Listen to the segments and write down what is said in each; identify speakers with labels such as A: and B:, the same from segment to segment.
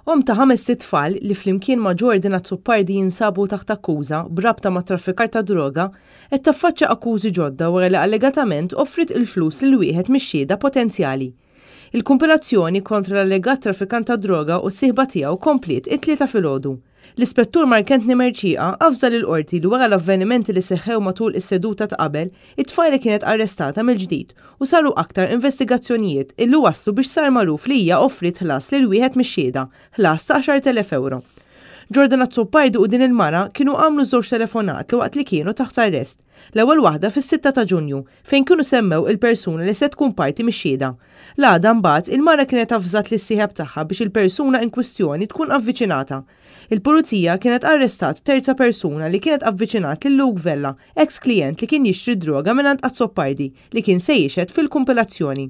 A: Omm ta' ħamest itfal li flimkien ma' Jordan Azzopardi jinsabu taħt akkuża b'rabta ma' traffikar ta' droga, qed taffaċċja akkużi ġodda wara li allegatament offriet il-flus lil wieħed mix-xhieda potenzjali. Il-kumpilazzjoni kontra l-allegat traffikant tad-droga u s-sieħba tiegħu kompliet it-Tlieta filgħodu. L-Ispettur Mark Anthony Mercieca avża lill-Qorti li wara l-avvenimenti li seħħew matul is-seduta ta' qabel, it-tfajla kienet arrestata mill-ġdid u saru aktar investigazzjonijiet illi wasslu biex sar magħruf li hija offriet ħlas lil wieħed mix-xhieda, ħlas ta' 10,000 ewro. Jordan Azzopardi u din il-mara kienu għamlu żewġ telefonati waqt li kienu taħt arrest. L-ewwel waħda fis-sitta ta' Ġunju, fejn kienu semmew il-persuna li se tkun parti mix-xhieda. L-għada mbagħad, il-mara kienet avżat lis-sieħeb tagħha biex il-persuna inkwistjoni tkun avviċinata. Il-Pulizija kienet arrestat terza persuna li kienet avviċinat lil Luke Vella, eks klijent li kien jixtri d-droga mingħand Azzopardi li kien se jixhed fil-kumpilazzjoni.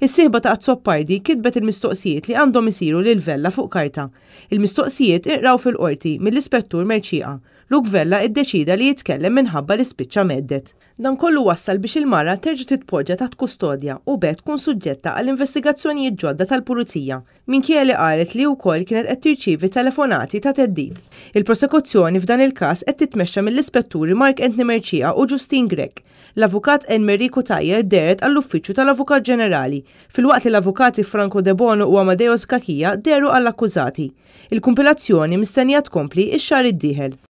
A: Is-sieħba ta' Azzopardi kitbet il-mistoqsijiet li għandhom isiru lil Vella fuq karta. Il-mistoqsijiet inqraw fil-Qorti mill-Ispettur Mercieca. Luke Vella iddeċieda li jitkellem minħabba li spiċċa mhedded. Dan kollu wassal biex il-mara terġa' titpoġġa taħt kustodja u b'hekk tkun suġġetta għal investigazzjonijiet ġodda tal-Pulizija, minkejja li qalet li wkoll kienet qed tirċievi telefonati ta' theddid. Il-prosekuzzjoni f'dan il-każ qed titmexxa mill-Ispetturi Mark Anthony Mercieca u Justine Grech. L-Avukat Anne Marie Cutajar dehret għall-Uffiċċju tal-Avukat Ġenerali, filwaqt li l-Avukati Franco Debono u Amadeus Cachia dehru għall-akkużati. Il-kumpilazzjoni mistennija tkompli x-xahar id-dieħel.